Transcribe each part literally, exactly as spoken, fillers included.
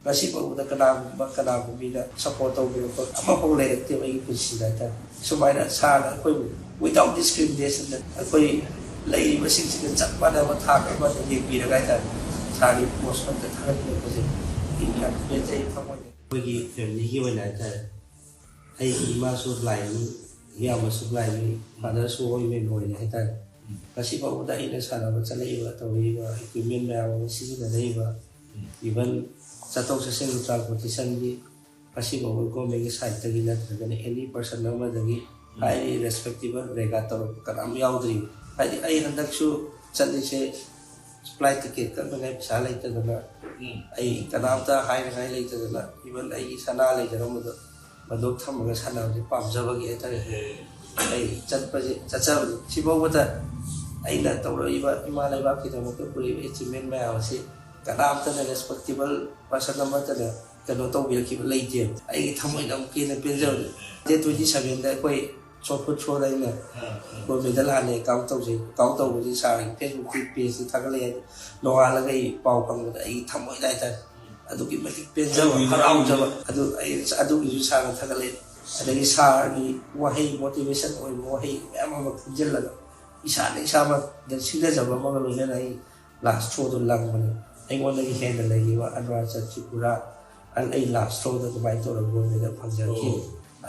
ꯉꯁꯤ ꯐꯥꯎꯕꯗ ꯀꯅꯥꯒꯨꯝꯕ ꯀꯅꯥꯒꯨꯝꯕꯤꯅ ꯁꯞꯄꯣꯔꯠ ꯇꯧꯕꯤꯔꯛꯄ ꯑꯃꯐꯥꯎ ꯂꯩꯔꯛꯇꯦꯕ ꯑꯩꯒꯤ ꯄꯨꯟꯁꯤꯗ ꯍꯥꯏꯇꯥꯔꯦ꯫ ꯁꯨꯃꯥꯏꯅ ꯁꯥꯔꯅ ꯑꯩꯈꯣꯏꯕꯨ without discrimination ꯑꯩꯈꯣꯏ ꯂꯩꯔꯤꯕꯁꯤꯡꯁꯤꯒ ꯆꯞ ꯃꯥꯟꯅꯕ ꯊꯥꯛ ꯑꯃꯗ ꯌꯦꯡꯕꯤꯔꯒ ꯍꯥꯏꯇꯥꯔꯦ, ꯁꯥꯔꯒꯤ ꯄꯣꯁ ꯑꯃꯗ ꯊꯥꯒꯠꯄꯤꯔꯛꯄꯁꯦ ꯑꯩ ꯌꯥꯝ ꯄꯦꯟꯖꯩ ꯊꯃꯣꯏꯅ꯫ ꯑꯩꯈꯣꯏꯒꯤ ꯐꯦꯃꯤꯂꯤꯒꯤ ꯑꯣꯏꯅ ꯍꯥꯏꯇꯥꯔꯦ, ꯑꯩꯒꯤ ꯏꯃꯥꯁꯨ ꯕ꯭ꯂꯥꯏꯟꯅꯤ, ꯏꯌꯥꯝꯕꯁꯨ ꯕ꯭ꯂꯥꯏꯟꯅꯤ, ꯐꯥꯗꯔꯁꯨ ꯑꯣꯏꯃꯦꯟ ꯑꯣꯏꯔꯦ ꯍꯥꯏꯇꯥꯔꯦ꯫ ꯉꯁꯤ ꯐꯥꯎꯕꯗ ꯑꯩꯅ ꯁꯥꯟꯅꯕ ꯆꯠꯂꯛꯏꯕ, ꯇꯧꯔꯛꯏꯕ, ꯏꯀ꯭ꯋꯤꯞꯃꯦꯟ ꯃꯌꯥꯝ ꯑꯃ ꯁꯤꯖꯤꯟꯅꯔꯛꯏꯕ, ꯏꯚꯟ ꯆꯠꯊꯣꯛ ꯆꯠꯁꯤꯟꯒꯤ ꯇ꯭ꯔꯥꯟꯁꯄꯣꯔꯇꯦꯁꯟꯒꯤ ꯉꯁꯤ ꯐꯥꯎꯕ ꯒꯣꯔꯃꯦꯟꯒꯤ ꯁꯥꯏꯠꯇꯒꯤ ꯅꯠꯇ꯭ꯔꯒꯅ ꯑꯦꯅꯤ ꯄꯔꯁꯟ ꯑꯃꯗꯒꯤ ꯍꯥꯏꯗꯤ ꯔꯦꯁꯄꯦꯛꯇꯦꯕꯜ ꯔꯦꯒꯥꯔꯗ ꯇꯧꯔꯛꯄ ꯀꯅꯥꯝ ꯌꯥꯎꯗ꯭ꯔꯤ꯫ ꯍꯥꯏꯗꯤ ꯑꯩ ꯍꯟꯗꯛꯁꯨ ꯆꯠꯂꯤꯁꯦ ꯐ꯭ꯂꯥꯏꯠ ꯇꯤꯀꯦꯠ ꯀꯛꯅꯉꯥꯏ ꯄꯩꯁꯥ ꯂꯩꯇꯗꯅ, ꯑꯩ ꯀꯅꯥꯝꯇ ꯍꯥꯏꯅꯉꯥꯏ ꯂꯩꯇꯗꯅ, ꯏꯚꯟ ꯑꯩꯒꯤ ꯁꯅꯥ ꯂꯩꯖꯔꯝꯕꯗꯣ ꯃꯗꯨ ꯊꯝꯃꯒ ꯁꯥꯟꯅꯕꯁꯦ ꯄꯥꯝꯖꯕꯒꯤ ꯍꯥꯏꯇꯥꯔꯦ꯫ ꯑꯩ ꯆꯠꯄꯁꯦ ꯆꯠꯆꯕꯅꯤ꯫ ꯁꯤꯐꯥꯎꯕꯗ ꯑꯩꯅ ꯇꯧꯔꯛꯏꯕ ꯏꯃꯥ ꯂꯩꯕꯥꯛꯀꯤꯗꯃꯛꯇ ꯄꯨꯔꯛꯏꯕ ꯑꯦꯆꯤꯞꯃꯦꯟ ꯃꯌꯥꯝ ꯑꯁꯤ ꯀꯅꯥꯝꯇꯅ ꯔꯦꯁꯄꯦꯛꯇꯦꯕꯜ ꯄꯔꯁꯟ ꯑꯃꯠꯇꯅ ꯀꯩꯅꯣ ꯇꯧꯕꯤꯔꯛꯈꯤꯕ ꯂꯩꯇꯦꯕ꯫ ꯑꯩꯒꯤ ꯊꯃꯣꯏꯗ ꯑꯃꯨꯛꯀ ꯍꯦꯟꯅ ꯄꯦꯟꯖꯕꯅꯤ꯫ ꯗꯦꯠ ꯇ꯭ꯋꯦꯟꯇꯤ ꯁꯚꯦꯟꯗ ꯑꯩꯈꯣꯏ ꯁꯣꯔꯠ ꯐꯨꯠ ꯁꯣꯗ ꯑꯩꯅ ꯒꯣꯜ ꯃꯦꯗꯜ ꯍꯥꯟꯅ ꯑꯦꯀꯥꯎꯟ ꯇꯧꯖꯩ꯫ ꯑꯦꯀꯥꯎꯟ ꯇꯧꯕꯁꯤ ꯁꯥꯔꯒꯤ ꯐꯦꯁꯕꯨꯛꯀꯤ ꯄꯦꯖꯇ ꯊꯥꯒꯠꯂꯛꯑꯦ꯫ ꯅꯣꯡꯉꯥꯜꯂꯒ ꯑꯩ ꯄꯥꯎ ꯐꯪꯕꯗ ꯑꯩꯒꯤ ꯊꯃꯣꯏꯗ ꯍꯥꯏꯇꯥꯔꯦ ꯑꯗꯨꯛꯀꯤ ꯃꯇꯤꯛ ꯄꯦꯟꯖꯕ, ꯍꯔꯥꯎꯖꯕ ꯑꯗꯨ ꯑꯩ ꯑꯗꯨꯒꯤꯁꯨ ꯁꯥꯔꯅ ꯊꯥꯒꯠꯂꯛꯑꯦ꯫ ꯑꯗꯒꯤ ꯁꯥꯔꯒꯤ ꯋꯥꯍꯩ, ꯃꯣꯇꯤꯚꯦꯁꯟ ꯑꯣꯏꯕ ꯋꯥꯍꯩ ꯃꯌꯥꯝ ꯑꯃ ꯄꯨꯟꯁꯤꯜꯂꯒ ꯏꯁꯥꯅ ꯏꯁꯥꯃꯛꯇ ꯁꯤꯡꯅꯖꯕ ꯑꯃꯒ ꯂꯣꯏꯅꯅ ꯑꯩ ꯂꯥꯁ ꯊ꯭ꯔꯣꯗꯣ ꯂꯪꯕꯅꯦ꯫ ꯑꯩꯉꯣꯟꯗꯒꯤ ꯍꯦꯟꯅ ꯂꯩꯈꯤꯕ ꯑꯅꯨꯔꯥꯆꯜ ꯇ꯭ꯔꯤꯄꯨꯔꯥ ꯑꯩ ꯂꯥꯁ ꯊ꯭ꯔꯣꯗ ꯑꯗꯨꯃꯥꯏꯅ ꯇꯧꯔꯒ ꯒꯣꯜ ꯃꯦꯗꯜ ꯐꯪꯖꯔꯛꯈꯤ꯫ ꯑꯣ꯫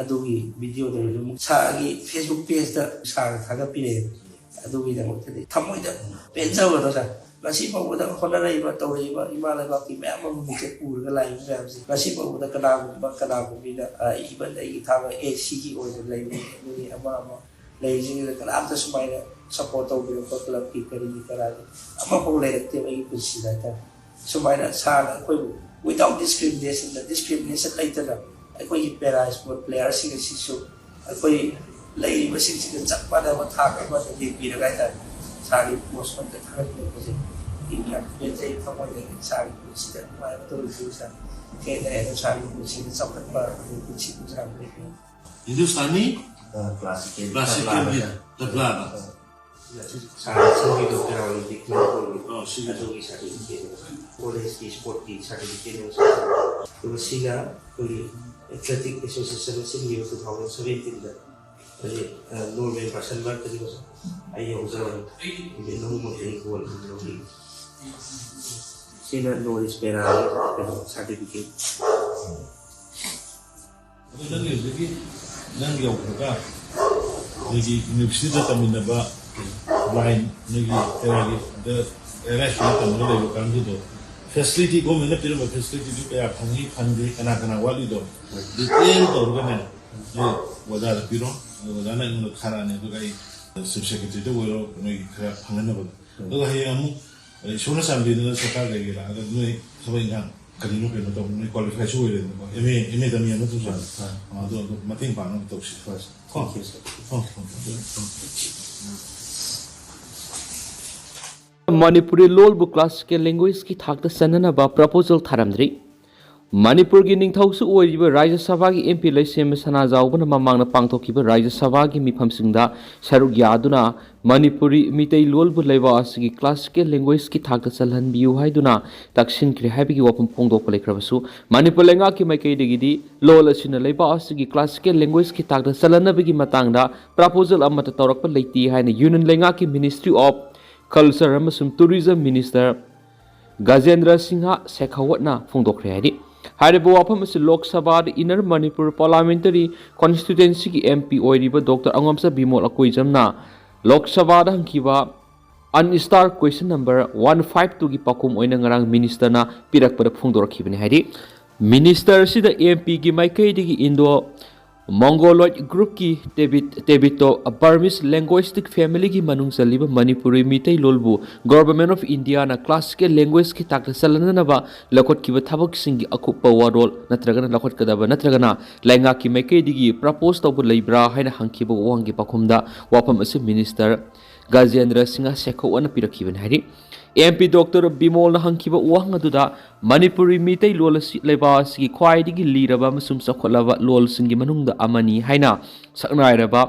ꯑꯗꯨꯒꯤ ꯚꯤꯗꯤꯑꯣꯗꯨ ꯑꯗꯨꯝ ꯁꯥꯔꯒꯤ ꯐꯦꯁꯕꯨꯛ ꯄꯦꯖꯇ ꯁꯥꯔꯅ ꯊꯥꯒꯠꯄꯤꯔꯛꯑꯦ꯫ ꯑꯗꯨꯒꯤꯗꯃꯛꯇꯗꯤ ꯊꯃꯣꯏꯗ ꯄꯦꯟꯖꯕꯗꯣ ꯁꯥꯔ꯫ ꯉꯁꯤ ꯐꯥꯎꯕꯗ ꯍꯣꯠꯅꯔꯛꯏꯕ, ꯇꯧꯔꯛꯏꯕ ꯏꯃꯥ ꯂꯩꯕꯥꯛꯀꯤ ꯃꯌꯥꯝ ꯑꯃ ꯃꯤꯡꯆꯠ ꯄꯨꯔꯒ ꯂꯥꯛꯏꯕ ꯃꯌꯥꯝꯁꯦ ꯉꯁꯤ ꯐꯥꯎꯕꯗ ꯀꯅꯥꯒꯨꯝꯕ ꯀꯅꯥꯒꯨꯝꯕꯤꯅ, ꯑ, ꯏꯚꯟ ꯑꯩꯒꯤ ꯊꯥꯡꯒ ꯑꯦ ꯁꯤꯒꯤ ꯑꯣꯏꯅ ꯂꯩꯕ ꯃꯤ ꯑꯃ ꯑꯃ ꯂꯩꯔꯤꯁꯤꯡꯁꯤꯗ ꯀꯅꯥꯝꯇ ꯁꯨꯃꯥꯏꯅ ꯁꯞꯄꯣꯔꯠ ꯇꯧꯕꯤꯔꯛꯄ ꯀ꯭ꯂꯕꯀꯤ ꯀꯔꯤꯒꯤ ꯀꯔꯥꯒꯤ ꯑꯃꯐꯥꯎ ꯂꯩꯔꯛꯇꯦꯕ ꯑꯩꯒꯤ ꯄꯨꯟꯁꯤꯗ ꯍꯥꯏꯇꯥꯔꯦ꯫ ꯁꯨꯃꯥꯏꯅ ꯁꯥꯔꯅ ꯑꯩꯈꯣꯏꯕꯨ without discrimination, ꯗꯤꯁꯀ꯭ꯔꯤꯃꯤꯅꯦꯁꯟ ꯂꯩꯇꯅ ꯑꯩꯈꯣꯏꯒꯤ ꯄꯦꯔꯥ ꯏꯁꯄꯣꯔꯠ ꯄ꯭ꯂꯦꯌꯔꯁꯤꯡ ꯑꯁꯤꯁꯨ ꯑꯩꯈꯣꯏ ꯂꯩꯔꯤꯕꯁꯤꯡꯁꯤꯒ ꯆꯞ ꯃꯥꯟꯅꯕ ꯊꯥꯛ ꯑꯃꯗ ꯌꯦꯡꯕꯤꯔꯒ ꯍꯥꯏꯇꯥꯔꯦ ꯁꯥꯔꯒꯤ ꯄꯣꯁ ꯑꯃꯗ ꯊꯥꯒꯠꯄꯤꯔꯛꯄꯁꯦ ꯑꯩ ꯌꯥꯝ ꯄꯦꯟꯖꯩ꯫ ꯊꯃꯣꯏꯗꯒꯤ ꯁꯥꯔꯒꯤ ꯄꯨꯟꯁꯤꯗ ꯅꯨꯡꯉꯥꯏꯕ ꯇꯧꯔꯤꯁꯤ ꯁꯥꯔ ꯍꯦꯟꯅ ꯍꯦꯟꯅ ꯁꯥꯔꯒꯤ ꯄꯨꯟꯁꯤꯗ ꯆꯥꯎꯈꯠꯄ ꯑꯗꯩ ꯄꯨꯟꯁꯤ ꯄꯨꯟꯁꯥꯡ ꯂꯩꯕꯤꯌꯨ꯫ ꯍꯤꯟꯗꯨꯁꯇꯥꯅꯤ ꯑ, ꯀ꯭ꯂꯥꯁꯤꯀꯦꯜ ꯀ꯭ꯂꯥꯁꯤꯀꯦꯜꯒꯤ ꯇꯕ꯭ꯂꯥꯗ꯫ ꯇꯕ꯭ꯂꯥꯗ꯫ ꯑ, ꯁꯥꯔ ꯁꯤꯒꯤꯗꯣ ꯀꯩꯅꯣ ꯗꯤꯀ꯭ꯂꯦꯌꯔ ꯇꯧꯔꯤ꯫ ꯑ꯫ ꯑꯗꯨꯒꯤ ꯁꯥꯔꯇꯤꯐꯤꯀꯦꯠꯅꯦꯕ, ꯀꯣꯂꯦꯖꯀꯤ ꯁ꯭ꯄꯣꯔꯠꯀꯤ ꯁꯥꯔꯇꯤꯐꯤꯀꯦꯠꯅꯦꯕ꯫ ꯑꯗꯨꯒ ꯁꯤꯅ ꯑꯩꯈꯣꯏꯒꯤ ꯑꯦꯊ꯭ꯂꯦꯇꯤꯛ ꯑꯦꯁꯣꯁꯤꯌꯦꯁꯟꯅ ꯁꯤꯟꯈꯤꯕ ꯇꯨ ꯊꯥꯎꯖꯟ ꯁꯕꯦꯟꯇꯤꯟꯗ꯫ ꯑꯩ ꯅꯣꯔꯃꯦꯜ ꯄꯥꯔꯁꯟ ꯃꯔꯛꯇꯗꯤ ꯑꯩ ꯌꯧꯖꯔꯣꯏ꯫ ꯏꯚꯦꯟ ꯑꯍꯨꯝꯃꯛꯇ ꯑꯩ ꯒꯣꯜ ꯑꯍꯨꯝ ꯂꯧꯈꯤ꯫ ꯁꯤꯅ ꯅꯣꯔꯤꯁ ꯄꯦꯔꯥꯒꯤ ꯀꯩꯅꯣ ꯁꯥꯔꯇꯤꯐꯤꯀꯦꯠ꯫ ꯑꯗꯣ ꯅꯪꯒꯤ ꯍꯧꯖꯤꯛꯀꯤ ꯅꯪ ꯌꯧꯈ꯭ꯔꯒ ꯅꯣꯏꯒꯤ ꯌꯨꯅꯤꯚꯔꯁꯤꯇꯤꯗ ꯇꯝꯃꯤꯟꯅꯕ ꯕ꯭ꯂꯥꯏꯟ ꯅꯣꯏꯒꯤ ꯄꯦꯔꯥꯒꯤ ꯑꯗ ꯄꯦꯔꯥ ꯁ꯭ꯀꯨꯜꯗ ꯇꯝꯃꯒ ꯂꯩꯕ ꯀꯥꯡꯕꯨꯗꯣ ꯐꯦꯁꯤꯂꯤꯇꯤ, ꯒꯣꯔꯃꯦꯟꯅ ꯄꯤꯔꯝꯕ ꯐꯦꯁꯤꯂꯤꯇꯤꯗꯨ ꯀꯌꯥ ꯐꯪꯉꯤ, ꯐꯪꯗꯦ, ꯀꯅꯥ ꯀꯅꯥ ꯋꯥꯠꯂꯤꯗꯣ ꯗꯤꯇꯦꯜ ꯇꯧꯔꯒꯅꯦ ꯅꯣꯏ ꯑꯣꯖꯥꯗ ꯄꯤꯔꯣ꯫ ꯑꯗꯣ ꯑꯣꯖꯥꯅ ꯑꯩꯉꯣꯟꯗ ꯊꯥꯔꯛꯑꯅꯤ, ꯑꯗꯨꯒ ꯑꯩ ꯆꯤꯐ ꯁꯦꯀ꯭ꯔꯦꯇꯔꯤꯗ ꯑꯣꯏꯔꯣ ꯅꯣꯏꯒꯤ ꯈꯔ ꯐꯪꯍꯟꯅꯕ꯫ ꯑꯗꯨꯒ ꯍꯌꯦꯡ ꯑꯃꯨꯛ ꯏꯁꯣꯔꯅ ꯆꯥꯟꯕꯤꯗꯨꯅ ꯁꯔꯀꯥꯔ ꯀꯩꯀꯩ ꯂꯥꯛꯑꯒ ꯅꯣꯏ ꯊꯕꯛ ꯏꯪꯈꯥꯡ ꯀꯔꯤꯅꯣ ꯀꯩꯅꯣ ꯇꯧꯕ, ꯅꯣꯏ ꯀ꯭ꯋꯥꯂꯤꯐꯥꯏꯁꯨ ꯑꯣꯏꯔꯦꯗꯅꯀꯣ, ꯑꯦꯝ ꯑꯦ, ꯑꯦꯝ ꯑꯦ ꯇꯝꯃꯤ ꯑꯃ ꯇꯧꯁꯤ꯫ ꯍꯣꯏ, ꯍꯣꯏ꯫ ꯑꯗꯣ, ꯑꯗꯣ ꯃꯇꯦꯡ ꯄꯥꯡꯅꯕ ꯇꯧꯁꯤ꯫ ꯍꯣꯏ, ꯁꯥꯔ꯫ ꯍꯣꯏ, ꯍꯣꯏ, ꯍꯣꯏ꯫ ꯃꯅꯤꯄꯨꯔꯤ ꯂꯣꯜꯕꯨ ꯀ꯭ꯂꯥꯁꯤꯀꯦꯜ ꯂꯦꯡꯒ꯭ꯋꯦꯖꯀꯤ ꯊꯥꯛꯇ ꯆꯟꯅꯅꯕ ꯄ꯭ꯔꯄꯣꯖꯦꯜ ꯊꯥꯔꯝꯗ꯭ꯔꯤ꯫ ꯃꯅꯤꯄꯨꯔꯒꯤ ꯅꯤꯡꯊꯧꯁꯨ ꯑꯣꯏꯔꯤꯕ ꯔꯥꯖ꯭ꯌ ꯁꯚꯥꯒꯤ ꯑꯦꯝ ꯄꯤ ꯂꯩꯁꯦꯝꯕ ꯁꯅꯥꯖꯥꯎꯕꯅ ꯃꯃꯥꯡꯗ ꯄꯥꯡꯊꯣꯛꯈꯤꯕ ꯔꯥꯖ꯭ꯌ ꯁꯚꯥꯒꯤ ꯃꯤꯐꯝꯁꯤꯡꯗ ꯁꯔꯨꯛ ꯌꯥꯗꯨꯅ ꯃꯅꯤꯄꯨꯔꯤ ꯃꯤꯇꯩ ꯂꯣꯜꯕꯨ ꯂꯩꯕꯥꯛ ꯑꯁꯤꯒꯤ ꯀ꯭ꯂꯥꯁꯤꯀꯦꯜ ꯂꯦꯡꯒ꯭ꯋꯦꯖꯀꯤ ꯊꯥꯛꯇ ꯆꯜꯍꯟꯕꯤꯌꯨ ꯍꯥꯏꯗꯨꯅ ꯇꯛꯁꯤꯟꯈ꯭ꯔꯦ ꯍꯥꯏꯕꯒꯤ ꯋꯥꯐꯝ ꯐꯣꯡꯗꯣꯛꯄ ꯂꯩꯈ꯭ꯔꯕꯁꯨ, ꯃꯅꯤꯄꯨꯔ ꯂꯩꯉꯥꯛꯀꯤ ꯃꯥꯏꯀꯩꯗꯒꯤꯗꯤ ꯂꯣꯜ ꯑꯁꯤꯅ ꯂꯩꯕꯥꯛ ꯑꯁꯤꯒꯤ ꯀ꯭ꯂꯥꯁꯤꯀꯦꯜ ꯂꯦꯡꯒ꯭ꯋꯦꯖꯀꯤ ꯊꯥꯛꯇ ꯆꯜꯍꯟꯅꯕꯒꯤ ꯃꯇꯥꯡꯗ ꯄ꯭ꯔꯄꯣꯖꯦꯜ ꯑꯃꯠꯇ ꯇꯧꯔꯛꯄ ꯂꯩꯇꯦ ꯍꯥꯏꯅ ꯌꯨꯅꯤꯌꯟ ꯂꯩꯉꯥꯛꯀꯤ ꯃꯤꯅꯤꯁꯇ꯭ꯔꯤ ꯑꯣꯐ ꯀꯜꯆꯔ ꯑꯃꯁꯨꯡ ꯇꯨꯔꯤꯖꯝ ꯃꯤꯅꯤꯁꯇꯔ ꯒꯖꯦꯟꯗ꯭ꯔ ꯁꯤꯡꯍ ꯁꯦꯈꯥꯋꯠꯅ ꯐꯣꯡꯗꯣꯛꯈ꯭ꯔꯦ ꯍꯥꯏꯔꯤ꯫ ꯍꯥꯏꯔꯤꯕ ꯋꯥꯐꯝ ꯑꯁꯤ ꯂꯣꯛ ꯁꯚꯥꯗ ꯏꯟꯅꯔ ꯃꯅꯤꯄꯨꯔ ꯄꯥꯔꯂꯥꯃꯦꯟꯇꯔꯤ ꯀꯣꯟꯁꯇꯤꯇ꯭ꯋꯦꯟꯁꯤꯒꯤ ꯑꯦꯝ ꯄꯤ ꯑꯣꯏꯔꯤꯕ ꯗꯣꯛꯇꯔ ꯑꯉꯣꯝꯆꯥ ꯕꯤꯃꯣꯜ ꯑꯀꯣꯏꯖꯝꯅ ꯂꯣꯛ ꯁꯚꯥꯗ ꯍꯪꯈꯤꯕ unanswered question number one five two ꯒꯤ ꯄꯥꯎꯈꯨꯝ ꯑꯣꯏꯅ ꯉꯔꯥꯡ ꯃꯤꯅꯤꯁꯇꯔꯅ ꯄꯤꯔꯛꯄꯗ ꯐꯣꯡꯗꯣꯔꯛꯈꯤꯕꯅꯤ ꯍꯥꯏꯔꯤ꯫ ꯃꯤꯅꯤꯁꯇꯔ ꯑꯁꯤꯗ ꯑꯦꯝ ꯄꯤꯒꯤ ꯃꯥꯏꯀꯩꯗꯒꯤ ꯏꯟꯗꯣ ꯃꯣꯡꯒꯣꯂꯣꯏꯗ ꯒ꯭ꯔꯨꯞꯀꯤ ꯇꯦꯕꯤꯠ-, ꯇꯦꯕꯤꯇꯣ ꯕꯔꯃꯤꯁ ꯂꯦꯡꯒ꯭ꯋꯦꯁꯇꯤꯛ ꯐꯦꯃꯤꯂꯤꯒꯤ ꯃꯅꯨꯡ ꯆꯜꯂꯤꯕ ꯃꯅꯤꯄꯨꯔꯤ ꯃꯤꯇꯩ ꯂꯣꯜꯕꯨ ꯒꯣꯔꯕꯃꯦꯟ ꯑꯣꯐ ꯏꯟꯗꯤꯌꯥꯅ ꯀ꯭ꯂꯥꯁꯤꯀꯦꯜ ꯂꯦꯡꯒ꯭ꯋꯦꯁꯀꯤ ꯊꯥꯛꯇ ꯆꯜꯍꯟꯅꯅꯕ ꯂꯧꯈꯠꯈꯤꯕ ꯊꯕꯛꯁꯤꯡꯒꯤ ꯑꯀꯨꯞꯄ ꯋꯥꯔꯣꯜ ꯅꯠꯇ꯭ꯔꯒꯅ ꯂꯧꯈꯠꯀꯗꯕ ꯅꯠꯇ꯭ꯔꯒꯅ ꯂꯩꯉꯥꯛꯀꯤ ꯃꯥꯏꯀꯩꯗꯒꯤ ꯄ꯭ꯔꯄꯣꯖ ꯇꯧꯕ ꯂꯩꯕ꯭ꯔꯥ ꯍꯥꯏꯅ ꯍꯪꯈꯤꯕ ꯋꯥꯍꯪꯒꯤ ꯄꯥꯎꯈꯨꯝꯗ ꯋꯥꯐꯝ ꯑꯁꯤ ꯃꯤꯅꯤꯁꯇꯔ ꯒꯖꯦꯟꯗ꯭ꯔ ꯁꯤꯡꯍ ꯁꯦꯈꯣꯋꯠꯅ ꯄꯤꯔꯛꯈꯤꯕꯅꯤ ꯍꯥꯏꯔꯤ꯫ ꯑꯦꯝ ꯄꯤ ꯗꯣꯛꯇꯔ ꯕꯤꯃꯣꯜꯅ ꯍꯪꯈꯤꯕ ꯋꯥꯍꯪ ꯑꯗꯨꯗ ꯃꯅꯤꯄꯨꯔꯤ ꯃꯤꯇꯩ ꯂꯣꯜ ꯑꯁꯤ ꯂꯩꯕꯥꯛ ꯑꯁꯤꯒꯤ ꯈ꯭ꯋꯥꯏꯗꯒꯤ ꯂꯤꯔꯕ ꯑꯃꯁꯨꯡ ꯆꯥꯎꯈꯠꯂꯕ ꯂꯣꯜꯁꯤꯡꯒꯤ ꯃꯅꯨꯡꯗ ꯑꯃꯅꯤ ꯍꯥꯏꯅ ꯁꯛꯅꯥꯏꯔꯕ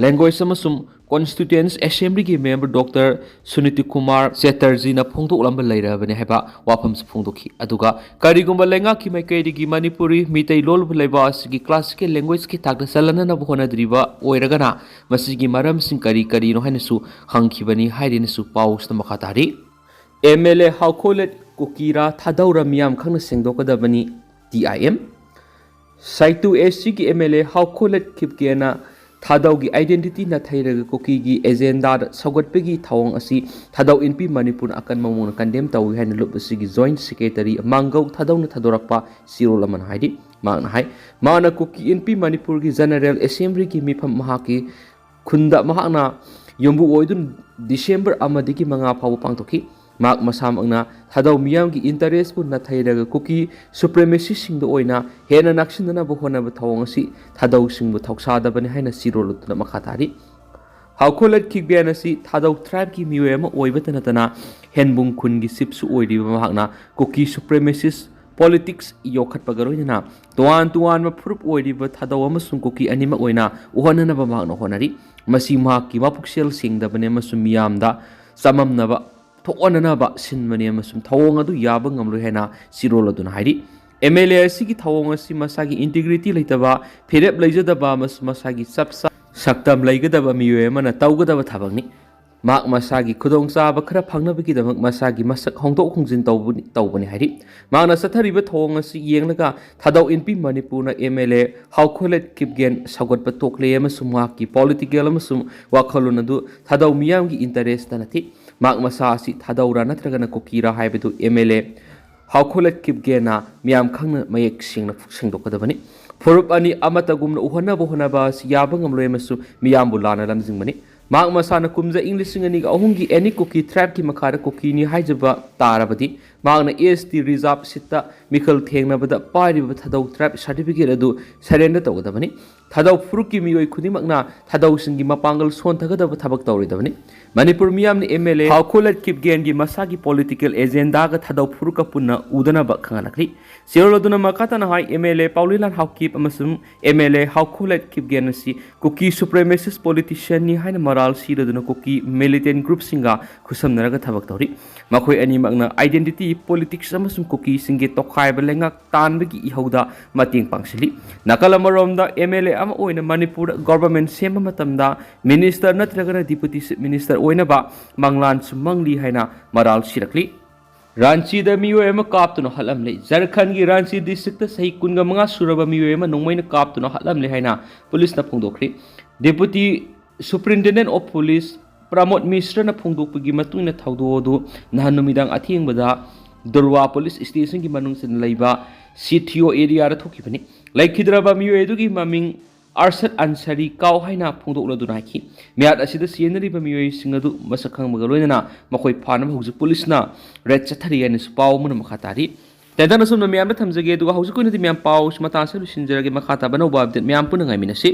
ꯂꯦꯡꯒ꯭ꯋꯦꯖ ꯑꯃꯁꯨꯡ Constituent Assemblyꯒꯤ member Doctor Suniti Kumar ꯆꯦꯇꯔꯖꯤꯅ ꯐꯣꯡꯗꯣꯛꯂꯝꯕ ꯂꯩꯔꯕꯅꯤ ꯍꯥꯏꯕ ꯋꯥꯐꯝꯁꯨ ꯐꯣꯡꯗꯣꯛꯈꯤ꯫ ꯑꯗꯨꯒ ꯀꯔꯤꯒꯨꯝꯕ ꯂꯩꯉꯥꯛꯀꯤ ꯃꯥꯏꯀꯩꯗꯒꯤ ꯃꯅꯤꯄꯨꯔꯤ ꯃꯤꯇꯩ ꯂꯣꯜ ꯂꯩꯕ ꯑꯁꯤꯒꯤ classical languageꯀꯤ ꯊꯥꯛꯇ ꯆꯜꯍꯟꯅꯅꯕ ꯍꯣꯠꯅꯗ꯭ꯔꯤꯕ ꯑꯣꯏꯔꯒꯅ ꯃꯁꯤꯒꯤ ꯃꯔꯝꯁꯤꯡ ꯀꯔꯤ ꯀꯔꯤꯅꯣ ꯍꯥꯏꯅꯁꯨ ꯍꯪꯈꯤꯕꯅꯤ ꯍꯥꯏꯗꯨꯅꯁꯨ ꯄꯥꯎꯁꯤꯗ ꯃꯈꯥ ꯇꯥꯔꯤ꯫ ꯑꯦꯝ ꯑꯦꯜ ꯑꯦ ꯍꯥꯎꯈꯣꯂꯦꯠ ꯀꯨꯀꯤꯔꯥ ꯊꯥꯗꯧꯔ ꯃꯤꯌꯥꯝ ꯈꯪꯅ ꯁꯦꯡꯗꯣꯛꯀꯗꯕꯅꯤ, ꯇꯤ ꯑꯥꯏ ꯑꯦꯝ꯫ ꯁꯥꯏꯇꯨ ꯑꯦꯁ ꯁꯤꯒꯤ ꯑꯦꯝ ꯑꯦꯜ ꯑꯦ ꯍꯥꯎꯈꯣꯂꯦꯠ ꯈꯤꯞꯒꯦꯅ ꯊꯥꯗꯧꯒꯤ identity ꯅꯥꯊꯩꯔꯒ ꯀꯨꯀꯤꯒꯤ agendaꯗ ꯁꯧꯒꯠꯄꯒꯤ ꯊꯧꯑꯣꯡ ꯑꯁꯤ ꯊꯥꯗꯧ ꯏꯟꯄꯤ ꯃꯅꯤꯄꯨꯔꯅ ꯑꯀꯟꯕ ꯃꯑꯣꯡꯗ condemn ꯇꯧꯏ ꯍꯥꯏꯅ ꯂꯨꯞ ꯑꯁꯤꯒꯤ joint secretary ꯃꯥꯡꯒꯧ ꯊꯥꯗꯧꯅ ꯊꯥꯗꯣꯔꯛꯄ ꯆꯦꯔꯣꯜ ꯑꯃꯅ ꯍꯥꯏꯔꯤ꯫ ꯃꯍꯥꯛꯅ ꯍꯥꯏ, ꯃꯍꯥꯛꯅ ꯀꯨꯀꯤ ꯏꯟꯄꯤ ꯃꯅꯤꯄꯨꯔꯒꯤ General Assemblyꯒꯤ ꯃꯤꯐꯝ ꯃꯍꯥꯛꯀꯤ ꯈꯨꯟꯗ ꯃꯍꯥꯛꯅ ꯌꯨꯝꯕꯨ ꯑꯣꯏꯗꯨꯅ December ꯑꯃꯗꯒꯤ ꯃꯉꯥ ꯐꯥꯎꯕ ꯄꯥꯡꯊꯣꯛꯈꯤ꯫ ꯃꯍꯥꯛ ꯃꯁꯥꯃꯛꯅ ꯊꯥꯗꯧ ꯃꯤꯌꯥꯝꯒꯤ interestꯄꯨ ꯅꯥꯊꯩꯔꯒ ꯀꯨꯀꯤ supremacistꯁꯤꯡꯗ ꯑꯣꯏꯅ ꯍꯦꯟꯅ ꯅꯛꯁꯤꯟꯅꯅꯕ ꯍꯣꯠꯅꯕ ꯊꯧꯑꯣꯡ ꯑꯁꯤ ꯊꯥꯗꯧꯁꯤꯡꯕꯨ ꯊꯧꯁꯥꯗꯕꯅꯤ ꯍꯥꯏꯅ ꯆꯦꯔꯣꯜ ꯑꯗꯨꯅ ꯃꯈꯥ ꯇꯥꯔꯤ꯫ ꯍꯥꯎꯈꯣꯂꯠ ꯈꯤꯛꯕꯦꯟ ꯑꯁꯤ ꯊꯥꯗꯧ tribeꯀꯤ ꯃꯤꯑꯣꯏ ꯑꯃ ꯑꯣꯏꯕꯇ ꯅꯠꯇꯅ ꯍꯦꯟꯕꯨꯡ ꯈꯨꯟꯒꯤ chiefꯁꯨ ꯑꯣꯏꯔꯤꯕ ꯃꯍꯥꯛꯅ ꯀꯨꯀꯤ supremacist politics ꯌꯣꯛꯈꯠꯄꯒ ꯂꯣꯏꯅꯅ ꯇꯣꯉꯥꯟ ꯇꯣꯉꯥꯟꯕ ꯐꯨꯔꯨꯞ ꯑꯣꯏꯔꯤꯕ ꯊꯥꯗꯧ ꯑꯃꯁꯨꯡ ꯀꯨꯀꯤ ꯑꯅꯤꯃꯛ ꯑꯣꯏꯅ ꯎꯍꯟꯅꯅꯕ ꯃꯍꯥꯛꯅ ꯍꯣꯠꯅꯔꯤ꯫ ꯃꯁꯤ ꯃꯍꯥꯛꯀꯤ ꯃꯄꯨꯛꯆꯦꯜ ꯁꯦꯡꯗꯕꯅꯤ ꯑꯃꯁꯨꯡ ꯃꯤꯌꯥꯝꯗ ꯆꯃꯝꯅꯕ ꯊꯣꯛꯍꯟꯅꯅꯕ ꯁꯤꯟꯕꯅꯤ ꯑꯃꯁꯨꯡ ꯊꯧꯑꯣꯡ ꯑꯗꯨ ꯌꯥꯕ ꯉꯝꯂꯣꯏ ꯍꯥꯏꯅ ꯆꯦꯔꯣꯜ ꯑꯗꯨꯅ ꯍꯥꯏꯔꯤ꯫ ꯑꯦꯝ ꯑꯦꯜ ꯑꯦ ꯑꯁꯤꯒꯤ ꯊꯧꯑꯣꯡ ꯑꯁꯤ ꯃꯁꯥꯒꯤ integrity ꯂꯩꯇꯕ, ꯐꯤꯔꯦꯞ ꯂꯩꯖꯗꯕ ꯑꯃꯁꯨꯡ ꯃꯁꯥꯒꯤ ꯆꯞ ꯆꯥ ꯁꯛꯇꯝ ꯂꯩꯒꯗꯕ ꯃꯤꯑꯣꯏ ꯑꯃꯅ ꯇꯧꯒꯗꯕ ꯊꯕꯛꯅꯤ꯫ ꯃꯍꯥꯛ ꯃꯁꯥꯒꯤ ꯈꯨꯗꯣꯡꯆꯥꯕ ꯈꯔ ꯐꯪꯅꯕꯒꯤꯗꯃꯛ ꯃꯁꯥꯒꯤ ꯃꯁꯛ ꯍꯣꯡꯗꯣꯛ ꯍꯣꯡꯖꯤꯟ ꯇꯧꯕꯅꯤ, ꯇꯧꯕꯅꯤ ꯍꯥꯏꯔꯤ꯫ ꯃꯍꯥꯛꯅ ꯆꯠꯊꯔꯤꯕ ꯊꯧꯑꯣꯡ ꯑꯁꯤ ꯌꯦꯡꯂꯒ ꯊꯥꯗꯧ ꯏꯟꯄꯤ ꯃꯅꯤꯄꯨꯔꯅ ꯑꯦꯝ ꯑꯦꯜ ꯑꯦ ꯍꯥꯎꯈꯣꯂꯦꯠ ꯈꯤꯞꯒꯦꯟ ꯁꯧꯒꯠꯄ ꯇꯣꯛꯂꯦ ꯑꯃꯁꯨꯡ ꯃꯍꯥꯛꯀꯤ political ꯑꯃꯁꯨꯡ ꯋꯥꯈꯜꯂꯣꯟ ꯑꯗꯨ ꯊꯥꯗꯧ ꯃꯤꯌꯥꯝꯒꯤ interestꯇ ꯅꯠꯇꯦ꯫ ꯃꯍꯥꯛ ꯃꯁꯥ ꯑꯁꯤ ꯊꯥꯗꯧꯔꯥ ꯅꯠꯇ꯭ꯔꯒꯅ ꯀꯨꯀꯤꯔꯥ ꯍꯥꯏꯕꯗꯨ ꯑꯦꯝ ꯑꯦꯜ ꯑꯦ ꯍꯥꯎꯈꯣꯂꯠ ꯈꯤꯞꯒꯦꯟꯅ ꯃꯤꯌꯥꯝ ꯈꯪꯅ ꯃꯌꯦꯛ ꯁꯦꯡꯅ ꯁꯦꯡꯗꯣꯛꯀꯗꯕꯅꯤ꯫ ꯐꯨꯔꯨꯞ ꯑꯅꯤ ꯑꯃꯠꯇꯒꯨꯝꯅ ꯎꯍꯟꯅꯕ ꯍꯣꯠꯅꯕ ꯑꯁꯤ ꯌꯥꯕ ꯉꯝꯂꯣꯏ ꯑꯃꯁꯨꯡ ꯃꯤꯌꯥꯝꯕꯨ ꯂꯥꯟꯅ ꯂꯝꯖꯤꯡꯕꯅꯤ꯫ ꯃꯍꯥꯛ ꯃꯁꯥꯅ ꯀꯨꯝꯖꯥ ꯏꯪ ꯂꯤꯁꯤꯡ ꯑꯅꯤꯒ ꯑꯍꯨꯝꯒꯤ any ꯀꯨꯀꯤ tribeꯀꯤ ꯃꯈꯥꯗ ꯀꯨꯀꯤꯅꯤ ꯍꯥꯏꯖꯕ ꯇꯥꯔꯕꯗꯤ ꯃꯍꯥꯛꯅ ꯑꯦꯁ ꯇꯤ reserve seatꯇ ꯃꯤꯈꯜ ꯊꯦꯡꯅꯕꯗ ꯄꯥꯏꯔꯤꯕ ꯊꯥꯗꯧ tribe certificate ꯑꯗꯨ surrender ꯇꯧꯒꯗꯕꯅꯤ꯫ ꯊꯥꯗꯧ ꯐꯨꯔꯨꯞꯀꯤ ꯃꯤꯑꯣꯏ ꯈꯨꯗꯤꯡꯃꯛꯅ ꯊꯥꯗꯧꯁꯤꯡꯒꯤ ꯃꯄꯥꯡꯒꯜ ꯁꯣꯟꯊꯒꯗꯕ ꯊꯕꯛ ꯇꯧꯔꯣꯏꯗꯕꯅꯤ꯫ ꯃꯅꯤꯄꯨꯔ ꯃꯤꯌꯥꯝꯅ ꯑꯦꯝ ꯑꯦꯜ ꯑꯦ ꯍꯥꯎꯈꯣꯂꯠ ꯈꯤꯞꯒꯦꯟꯒꯤ ꯃꯁꯥꯒꯤ ꯄꯣꯂꯤꯇꯤꯀꯦꯜ ꯑꯦꯖꯦꯟꯗꯥꯒ ꯊꯥꯗꯧ ꯐꯨꯔꯨꯞꯀ ꯄꯨꯟꯅ ꯎꯗꯅꯕ ꯈꯪꯍꯜꯂꯛꯂꯤ꯫ ꯆꯦꯔꯣꯜ ꯑꯗꯨꯅ ꯃꯈꯥ ꯇꯥꯅ ꯍꯥꯏ, ꯑꯦꯝ ꯑꯦꯜ ꯑꯦ ꯄꯥꯎꯂꯤꯂꯥꯜ ꯍꯥꯎꯀꯤꯞ ꯑꯃꯁꯨꯡ ꯑꯦꯝ ꯑꯦꯜ ꯑꯦ ꯍꯥꯎꯈꯣꯂꯠ ꯈꯤꯞꯒꯦꯟ ꯑꯁꯤ ꯀꯨꯀꯤ ꯁꯨꯄ꯭ꯔꯦꯃꯦꯁꯤꯁ ꯄꯣꯂꯤꯇꯤꯁꯤꯌꯟꯅꯤ ꯍꯥꯏꯅ ꯃꯔꯥꯜ ꯁꯤꯔꯗꯨꯅ ꯀꯨꯀꯤ ꯃꯤꯂꯤꯇꯦꯟ ꯒ꯭ꯔꯨꯞꯁꯤꯡꯒ ꯈꯨꯠꯁꯝꯅꯔꯒ ꯊꯕꯛ ꯇꯧꯔꯤ꯫ ꯃꯈꯣꯏ ꯑꯅꯤꯃꯛꯅ ꯑꯥꯏꯗꯦꯟꯇꯤꯇꯤ ꯄꯣꯂꯤꯇꯤꯛꯁ ꯑꯃꯁꯨꯡ ꯀꯨꯀꯤꯁꯤꯡꯒꯤ ꯇꯣꯈꯥꯏꯕ ꯂꯩꯉꯥꯛ ꯇꯥꯟꯕꯒꯤ ꯏꯍꯧꯗ ꯃꯇꯦꯡ ꯄꯥꯡꯁꯤꯜꯂꯤ꯫ ꯅꯥꯀꯜ ꯑꯃꯔꯣꯝꯗ, ꯑꯦꯝ ꯑꯦꯜ ꯑꯦ ꯑꯃ ꯑꯣꯏꯅ ꯃꯅꯤꯄꯨꯔꯗ ꯒꯣꯚꯔꯟꯃꯦꯟꯠ ꯁꯦꯝꯕ ꯃꯇꯝꯗ ꯃꯤꯅꯤꯁꯇꯔ ꯅꯠꯇ꯭ꯔꯒꯅ ꯗꯤꯄꯨꯇꯤ ꯆꯤꯐ ꯃꯤꯅꯤꯁꯇꯔ ꯑꯣꯏꯅꯕ ꯃꯪꯂꯥꯟꯁꯨ ꯃꯪꯂꯤ ꯍꯥꯏꯅ ꯃꯔꯥꯜ ꯁꯤꯔꯛꯂꯤ꯫ ꯔꯥꯟꯆꯤꯗ ꯃꯤꯑꯣꯏ ꯑꯃ ꯀꯥꯞꯇꯨꯅ ꯍꯥꯠꯂꯝꯂꯦ꯫ ꯖꯔꯈꯟꯒꯤ ꯔꯥꯟꯆꯤ ꯗꯤꯁꯇ꯭ꯔꯤꯛꯇ ꯆꯍꯤ ꯀꯨꯟꯒ ꯃꯉꯥ ꯁꯨꯔꯕ ꯃꯤꯑꯣꯏ ꯑꯃ ꯅꯣꯡꯃꯩꯅ ꯀꯥꯞꯇꯨꯅ ꯍꯥꯠꯂꯝꯂꯦ ꯍꯥꯏꯅ ꯄꯨꯂꯤꯁꯅ ꯐꯣꯡꯗꯣꯛꯈ꯭ꯔꯦ꯫ ꯗꯦꯄꯨꯇꯤ ꯁꯨꯄ꯭ꯔꯤꯟꯇꯦꯟꯗꯦꯟꯠ ꯑꯣꯐ ꯄꯨꯂꯤꯁ ꯄ꯭ꯔꯃꯣꯗ ꯃꯤꯁ꯭ꯔꯅ ꯐꯣꯡꯗꯣꯛꯄꯒꯤ ꯃꯇꯨꯡ ꯏꯟꯅ, ꯊꯧꯗꯣꯛ ꯑꯗꯨ ꯅꯍꯥꯟ ꯅꯨꯃꯤꯗꯥꯡ ꯑꯊꯦꯡꯕꯗ ꯗꯨꯔꯋꯥ ꯄꯨꯂꯤꯁ ꯁ꯭ꯇꯦꯁꯟꯒꯤ ꯃꯅꯨꯡꯗ ꯂꯩꯕ ꯁꯤꯊꯤꯌꯣ ꯑꯦꯔꯤꯌꯥꯗ ꯊꯣꯛꯈꯤꯕꯅꯤ꯫ ꯂꯩꯈꯤꯗ꯭ꯔꯕ ꯃꯤꯑꯣꯏ ꯑꯗꯨꯒꯤ ꯃꯃꯤꯡ ꯑꯔꯁꯗ ꯑꯟꯁꯥꯔꯤ ꯀꯥꯎ ꯍꯥꯏꯅ ꯐꯣꯡꯗꯣꯛꯂꯗꯨꯅ ꯍꯥꯏꯈꯤ꯫ ꯃꯤꯍꯥꯠ ꯑꯁꯤꯗ ꯆꯦꯟꯅꯔꯤꯕ ꯃꯤꯑꯣꯏꯁꯤꯡ ꯑꯗꯨ ꯃꯁꯛ ꯈꯪꯕꯒ ꯂꯣꯏꯅꯅ ꯃꯈꯣꯏ ꯐꯥꯅꯕ ꯍꯧꯖꯤꯛ ꯄꯨꯂꯤꯁꯅ ꯔꯦꯗ ꯆꯠꯊꯔꯤ ꯍꯥꯏꯅꯁꯨ ꯄꯥꯎ ꯑꯃꯅ ꯃꯈꯥ ꯇꯥꯔꯤ꯫ ꯇꯦꯟꯇꯛꯅ ꯁꯨꯝꯅ ꯃꯌꯥꯝꯗ ꯊꯝꯖꯒꯦ, ꯑꯗꯨꯒ ꯍꯧꯖꯤꯛ ꯑꯣꯏꯅꯗꯤ ꯃꯌꯥꯝ ꯄꯥꯎꯁꯤ ꯃꯇꯥꯡꯁꯤꯗ ꯂꯣꯏꯁꯤꯟꯖꯔꯒꯦ꯫ ꯃꯈꯥ ꯇꯥꯕ ꯑꯅꯧꯕ ꯑꯞꯗꯦꯠ ꯃꯌꯥꯝ ꯄꯨꯟꯅ ꯉꯥꯏꯃꯤꯟꯅꯁꯤ꯫